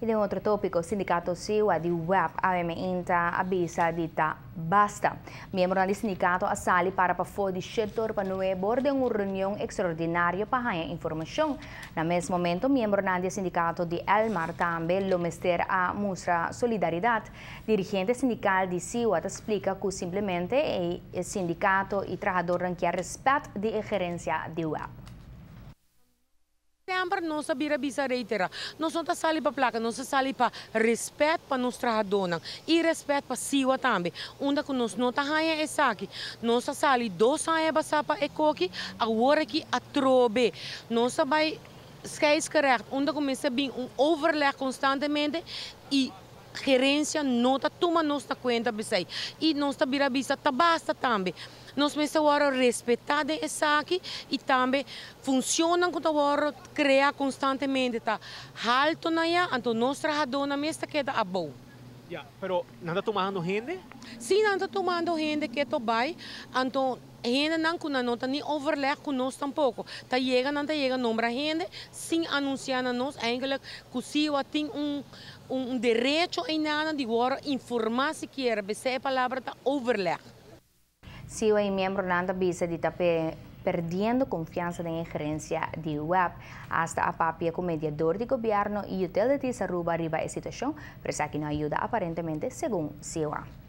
Y den otro topico, sindicato SIWA di WEB AMINTA a bisa di ta basta. Miembro di sindicato a sali para pafo di 7'45 den un reunion extraordinario pa haya informacion. Na mes momento, miembro di sindicato di Elmar tambe lo mester a mustra solidaridad. Dirigente sindical di SIWA ta splica cu simplemente e sindicato y trahador kier respet di gerencia di WEB. Semper nos a bira bisa reitera. Nos no ta sali pa placa, nos ta sali pa respet pa nos trahadornan y respet pa SIWA tambe. Unda cu nos no ta haya esaki. Nos a sali 2 aña pasa pa e cos aki, awor aki atrobe. Nos a bay scheidsgerecht, unda cuminsa bin un overleg constantemente y gerencia no ta tuma nos na cuenta p'esey. Y nos ta bira bisa ta basta tambe. Nos mester awor respeta esaki y tambe funciona cu awor crea constantemente ta halto na ya, anto nos trahadornan mes ta keda abou. Ya, pero nan ta tumando hende? Si, nan ta tumando hende cu ta bay, anto hende nan cu no ta ni overleg cu nos tampoco. Ta yega, nan ta yega nombra hende sin anuncia na nos eigenlijk cu SIWA tin un derecho y nada di awor informa sikiera, e palabra ta overleg. SIWA y miembronan ta bisa di ta perdiendo confiansa den gerencia di WEB. Hasta a papia cu mediador di gobierno y Utilities Aruba riba e situacion, pero esaki no a yuda aparentemente, segun SIWA.